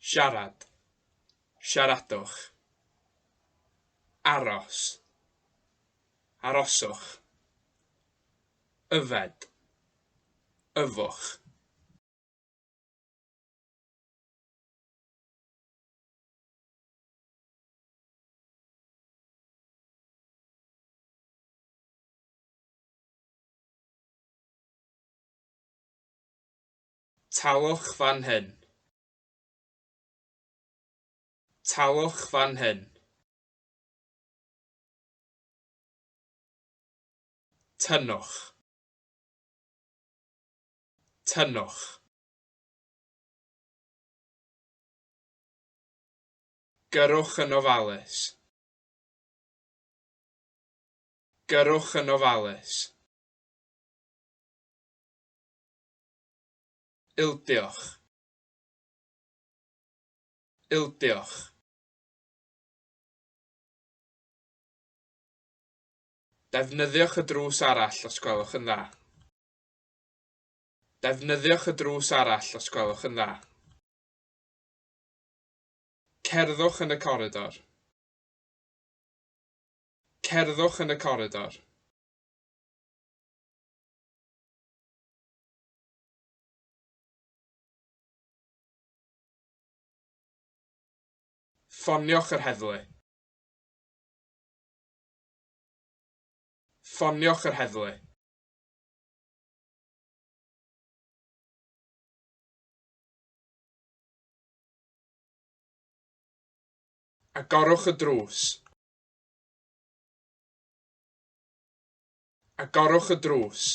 Siarad. Siaradwch. Aros. Aroswch. Yfed. Yfwch. Talwch fan hyn. Talwch fan hyn. Tynnwch. Tynnwch. Gyrrwch yn ofalus. Gyrrwch yn ofalus. Ildiwch. Ildiwch. Defnyddiwch y drws arall os gwelwch yn dda. Defnyddiwch y drws arall os gwelwch yn dda. Cerddwch yn y coridor. Cerddwch yn y coridor. Ffoniwch yr heddlu. Ffoniwch yr heddlu. Agorwch y drws. Agorwch y drws.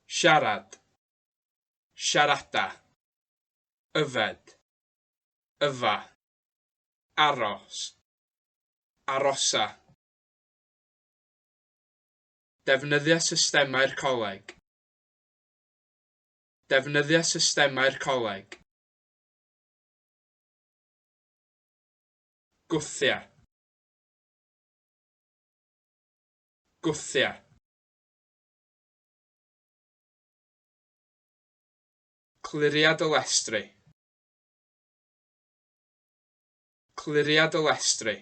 Siarad. Siarada. Yfed. Yfa. Aros. Arosa. Defnyddia systemau'r coleg. Defnyddia systemau'r coleg. Gwthia. Gwthia. Cliria dy lestri. Cliria dy lestri.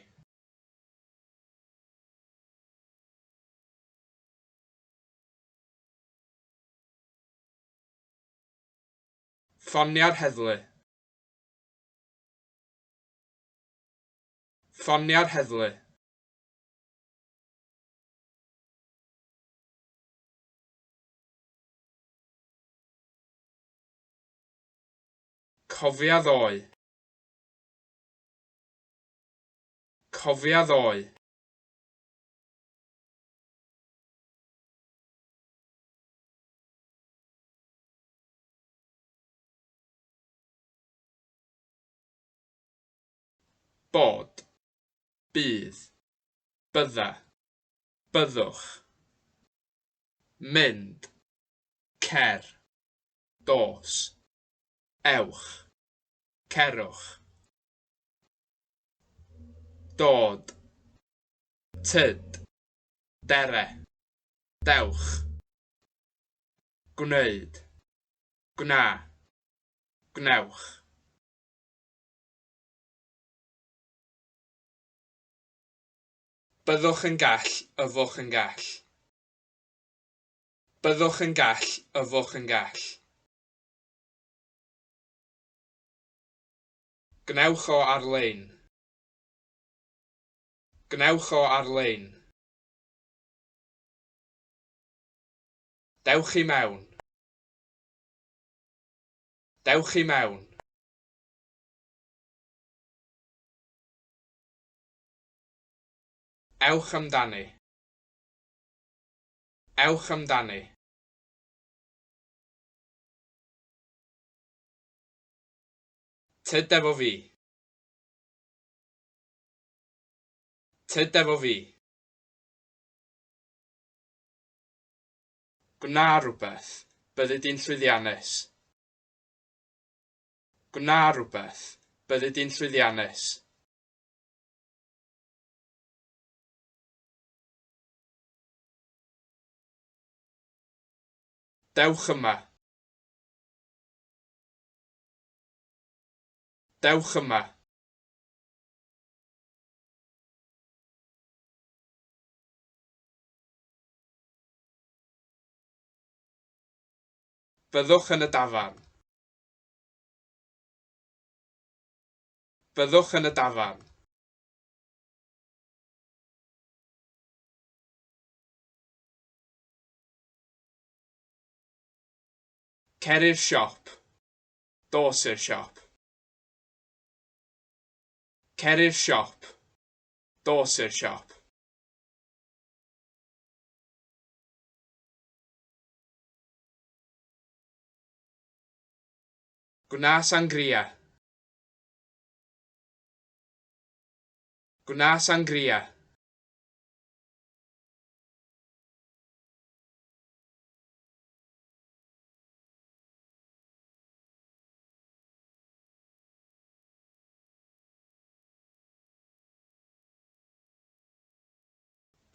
Ffonia'r heddlu. Ffonia'r heddlu. Cofia ddoe. Cofia ddoe. Bod. Bydd. Bydda. Byddwch. Mynd. Cer. Dos. Ewch. Cerwch. Dod. Tyd. Dere. Dewch. Gwneud. Gwna. Gwnewch. Byddwch yn gall, yfwch yn gall. Byddwch yn gall, yfwch yn gall. Gwnewch o ar-lein. Gwnewch o ar-lein. Dewch i mewn. Dewch i mewn. Ewch amdani. Ewch amdani. Tyd efo fi. Tyd efo fi. Gwna rhywbeth, byddi di'n llwyddiannus. Gwna rhywbeth, byddi di'n llwyddiannus. Dewch yma. Dewch yma. Byddwch yn y dafarn. Byddwch yn y dafarn. Cer i'r siop. Dos i'r siop. Cer i'r siop. Dos i'r siop. Gwna sangria. Gwna sangria.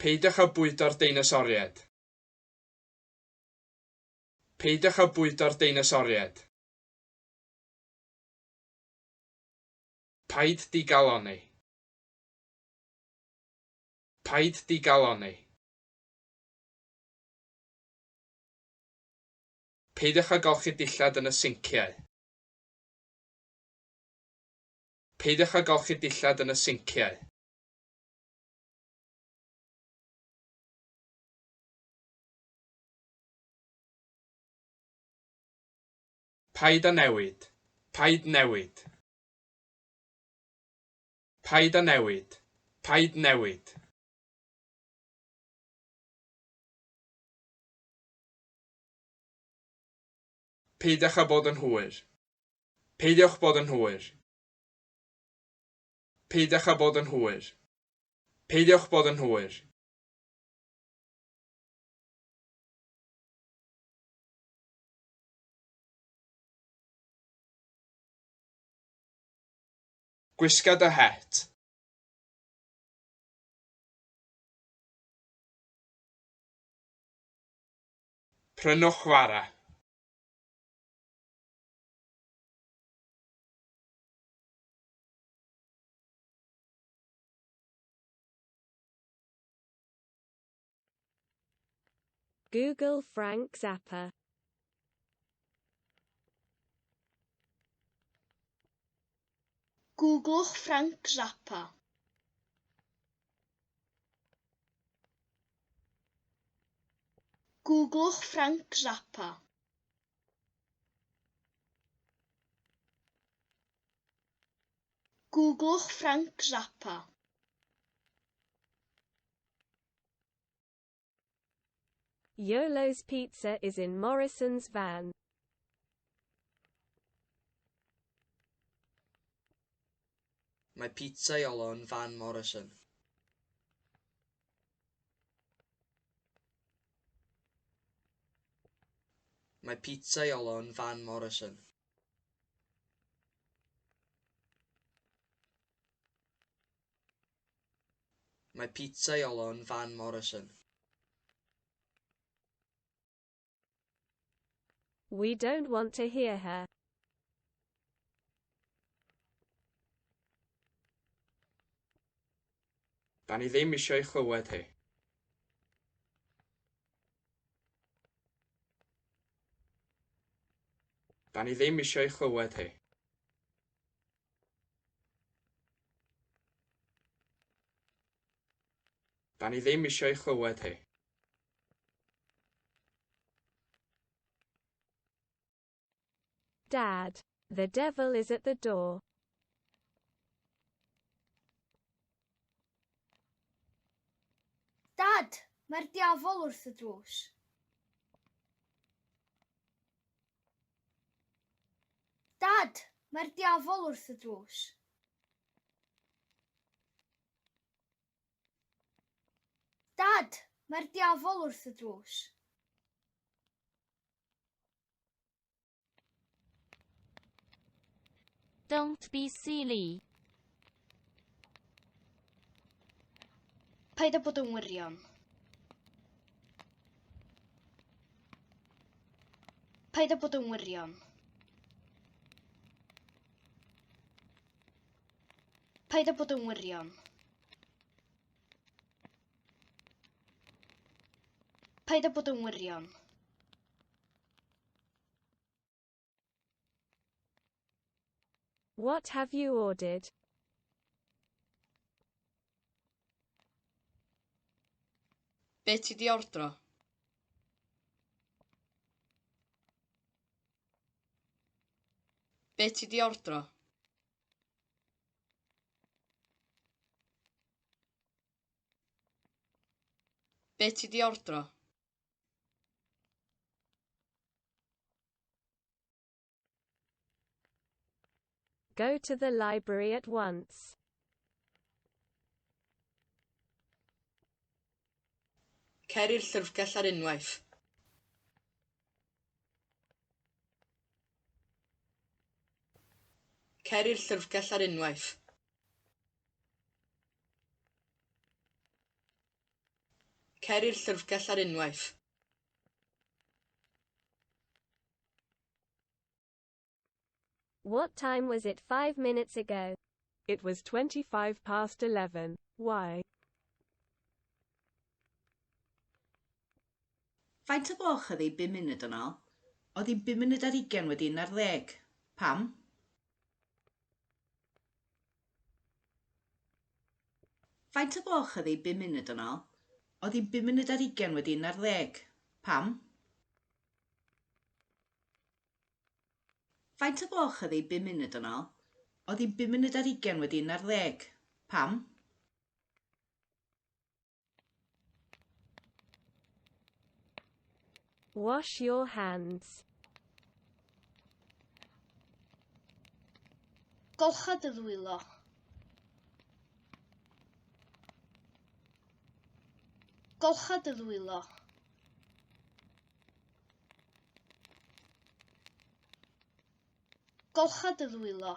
Peidiwch â bwydo'r deinosoriaid. Peidiwch â bwydo'r deinosoriaid. Paid digalonni. Paid digalonni. Peidiwch â golchi dillad yn y sinciau. Peidiwch â golchi dillad yn y sinciau. Paid â newid. Paid newid. Paid â newid. Paid newid. Peidiwch â bod yn hwyr. Peidiwch bod yn hwyr. Peidiwch â bod yn hwyr. Peidiwch bod yn hwyr. Gwisga dy het. Prynwch fara. Google Frank Zappa. Googlwch Frank Zappa. Googlwch Frank Zappa. Googlwch Frank Zappa. Iolo's pizza is in Morrison's van. Mae pizza Iolo yn fan Morrison. Mae pizza Iolo yn fan Morrison. Mae pizza Iolo yn fan Morrison. We don't want to hear her. Da ni ddim eisiau ei chlywed hi. Da ni ddim eisiau ei chlywed hi. Da ni ddim eisiau ei chlywed hi. Dad, the devil is at the door. Dad, mae'r diafol wrth y drws. Dad, mae'r diafol wrth y drws. Dad, mae'r diafol wrth y drws. Don't be silly. Paid â bod yn wirion. Paid â bod yn wirion. Paid â bod yn wirion. Paid â bod yn wirion. What have you ordered? Be ti 'di ordro? Be ti 'di ordro? Be ti 'di ordro? Go to the library at once. Cer i'r llyfrgell ar unwaith. Cer i'r llyfrgell ar unwaith. Cer i'r llyfrgell ar unwaith. What time was it 5 minutes ago? It was 11:25. Why? Faint o gloch oedd hi 5 munud yn ôl? Oedd hi'n 11:25. Pam? Faint o gloch oedd hi 5 munud yn ôl? Oedd hi'n 11:20. Pam? Faint o gloch oedd hi 5 munud yn ôl? Oedd hi'n 11:20. Pam? Wash your hands. Golcha dy ddwylo. Golcha dy ddwylo. Golcha dy ddwylo.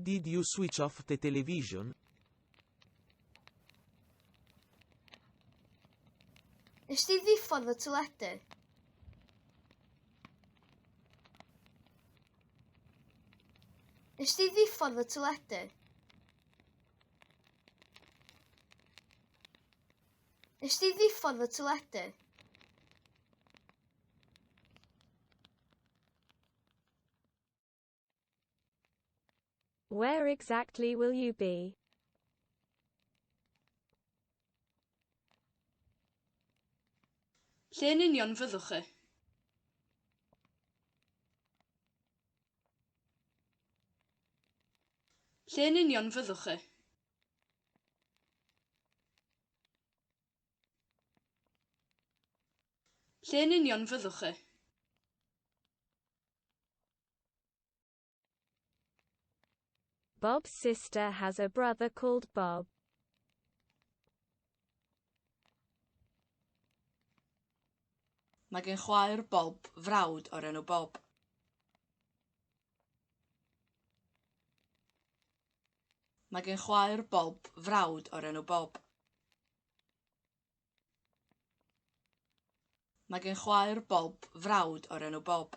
Did you switch off the television? Nes di ddiffodd y teledu? Nes di ddiffodd y teledu? Nes di ddiffodd y teledu? Where exactly will you be? Lle yn union fyddwch chi? Lle yn union fyddwch chi? Lle yn union fyddwch chi? Bob's sister has a brother called Bob. Mae gen chwaer Bob frawd o'r enw Bob. Mae gen chwaer Bob frawd o'r enw Bob. Mae gen chwaer Bob frawd o'r enw Bob.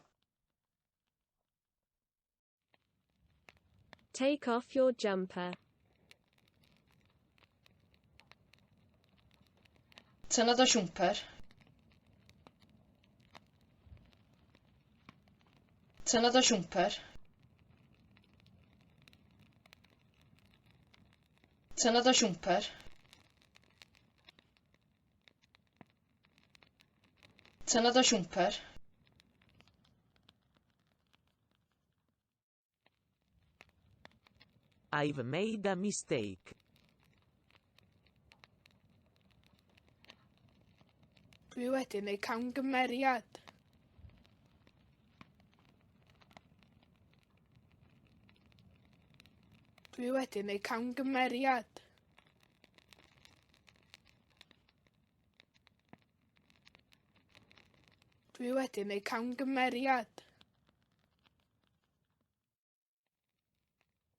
Take off your jumper. Tynna dy siwmper. Tynna dy siwmper. Tynna dy siwmper. Tynna dy siwmper. I've made a mistake. Dwi wedi gwneud camgymeriad. Dwi wedi gwneud camgymeriad. Dwi wedi gwneud camgymeriad.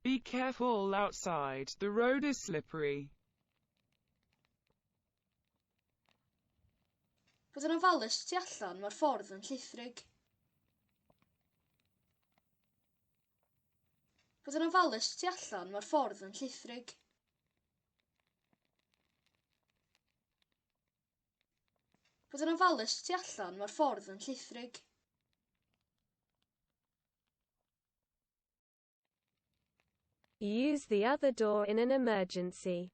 Be careful outside, the road is slippery. Bydd yn ofalus tu allan, mae'r ffordd yn llithrig. Bydd yn ofalus tu allan, mae'r ffordd yn llithrig. Bydd yn ofalus tu allan, mae'r ffordd yn llithrig. Use the other door in an emergency.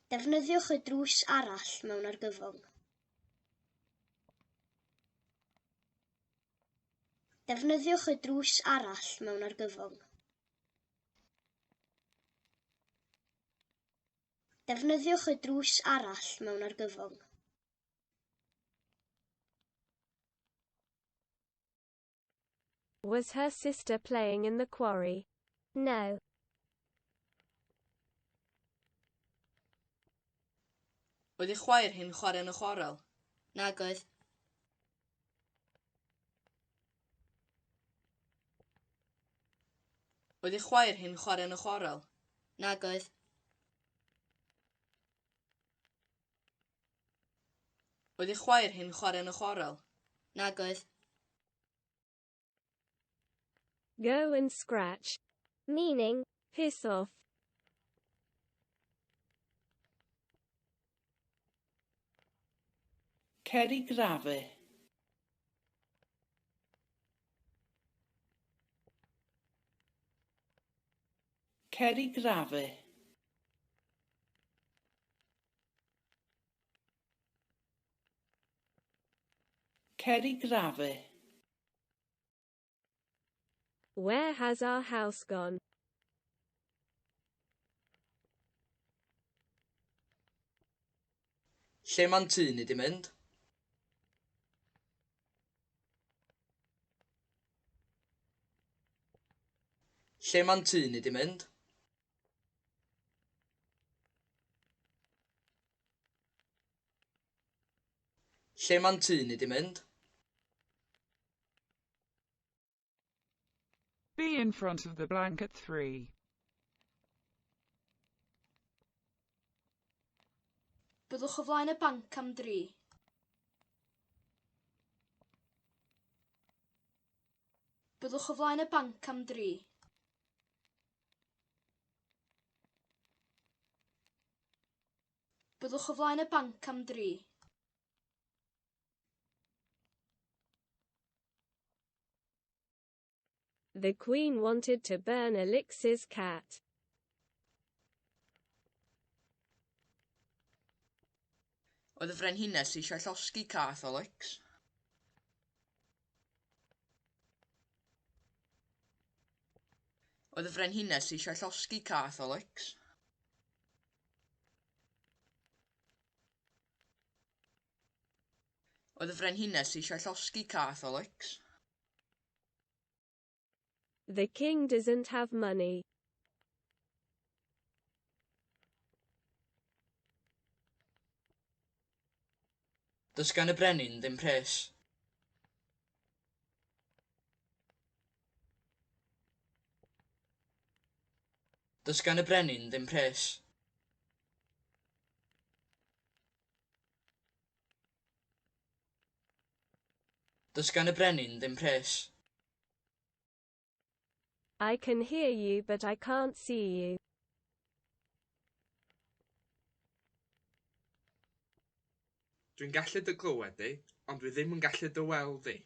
Defnyddiwch y drws arall mewn argyfwng. Defnyddiwch y drws arall mewn argyfwng. Defnyddiwch y drws arall mewn argyfwng. Was her sister playing in the quarry? No. Oedd ei chwaer hi'n chwarae yn y chwarel? Nag oedd. Oedd ei chwaer hi'n chwarae yn y chwarel? Nag oedd. Oedd ei chwaer hi'n chwarae yn y chwarel? Nag oedd. Go and scratch. Meaning, Piss off. Cer i grafu. Cer i grafu. Cer i grafu. Where has our house gone? Lle ma'n tŷ ni 'di mynd? Lle ma'n tŷ ni 'di mynd? Lle ma'n tŷ ni 'di mynd? Be in front of the blank at 3. Byddwch o flaen y banc am dri. Byddwch o flaen y banc am dri. Byddwch o flaen y banc am dri. The Queen wanted to burn Alix's cat. Oedd y frenhines eisiau llosgi cath Alex. Oedd y frenhines eisiau llosgi cath Alex. Oedd y frenhines eisiau llosgi cath Alex. The king doesn't have money. Does gan y brenin ddim pres. Does gan y brenin ddim pres. Does gan y brenin ddim pres. I can hear you but I can't see you. Dwi'n gallu dy glywed di, ond dwi ddim yn gallu dy weld di.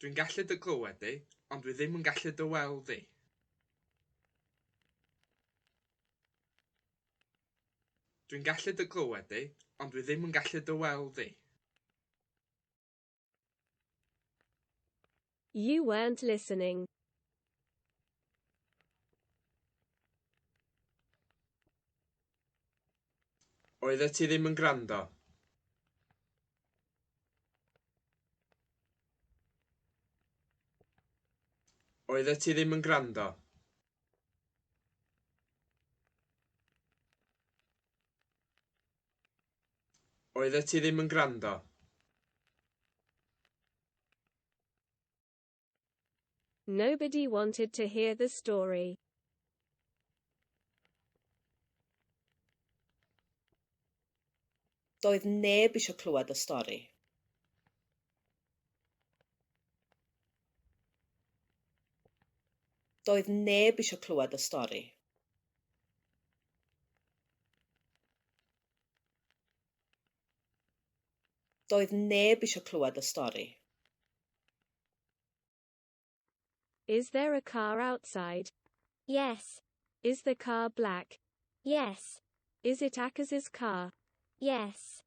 Dwi'n gallu dy glywed di, ond dwi ddim yn gallu dy weld di. Dwi'n gallu dy glywed di, ond dwi ddim yn gallu dy weld di. You weren't listening. Oeddet ti ddim yn gwrando. Oeddet ti ddim yn gwrando. Oeddet ti ddim yn gwrando. Nobody wanted to hear the story. Doedd neb eisiau clywed y stori. Doedd neb eisiau clywed y stori. Doedd neb eisiau clywed y stori. Is there a car outside? Yes. Is the car black? Yes. Is it Akaz's car? Yes.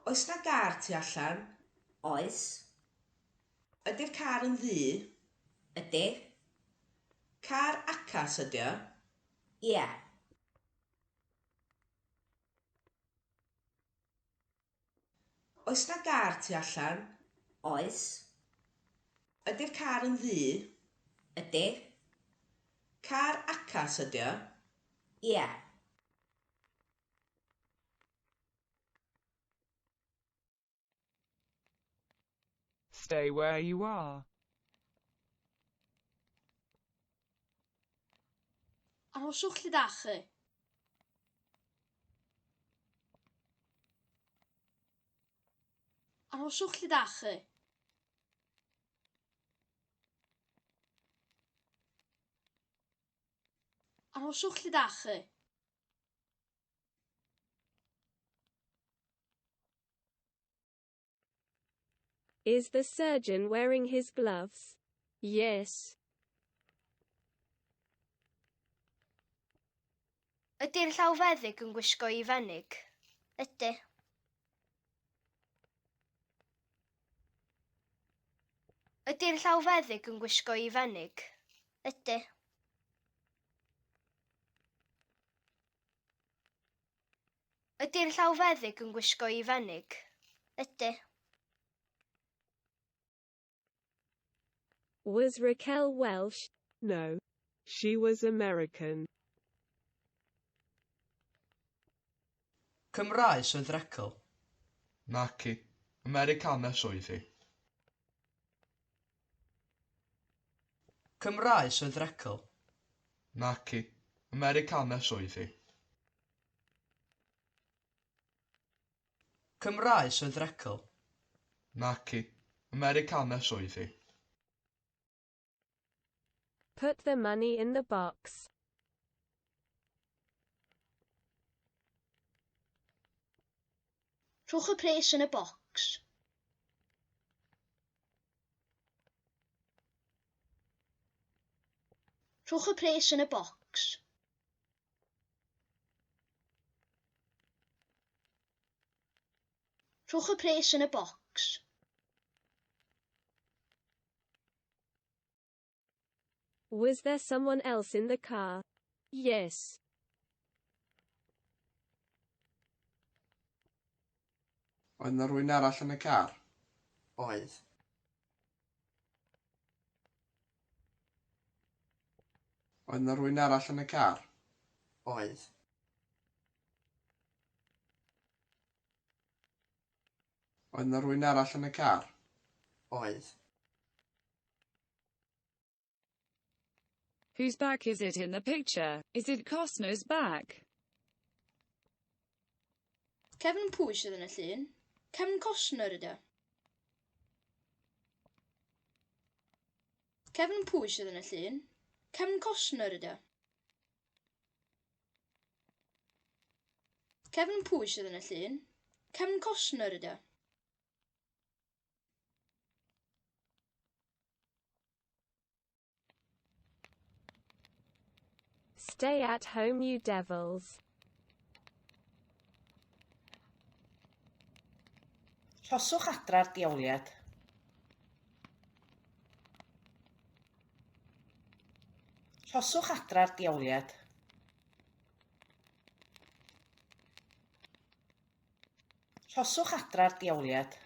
Oes 'na gar tu allan? Oes. Ydy'r car yn ddu? Ydy. Car Acas ydy o? Ia. Oes 'na gar tu allan? Oes. Ydy'r car yn ddu? Ydy. Car Acas ydy o? Ia. Stay where you are. Arhoswch lle dach chi. Arhoswch lle dach chi. Arhoswch lle dach chi. Is the surgeon wearing his gloves? Yes. Ydy'r llawfeddyg yn gwisgo ei fenig? Ydy. Ydy'r llawfeddyg yn gwisgo ei fenig? Ydy. Ydy'r llawfeddyg yn gwisgo ei fenig? Ydy. Was Raquel Welch? No. She was American. Cymraes oedd Rachael? Naci, Americanes oedd hi. Cymraes oedd Rachael? Naci, Americanes oedd hi. Cymraes oedd Rachael? Naci, Americanes oedd hi. Put the money in the box. Rhowch y pres yn y bocs. Rhowch y pres yn y bocs. Rhowch y pres yn y bocs. Was there someone else in the car? Yes. Oedd 'na rywun arall yn y car? Oedd. Oedd 'na rywun arall yn y car? Oedd. Oedd 'na rywun arall yn y car? Oedd. Whose back is it in the picture? Is it Costner's back? Cefn pwy sydd yn y llun? Cefn Costner ydy o. Cefn pwy sydd yn y llun? Cefn Costner ydy o. Cefn pwy sydd yn y llun? Cefn Costner ydy o. Stay at home, you devils. Rhoswch adra'r diawliad. Rhoswch adra'r diawliad. Rhoswch adra'r diawliad.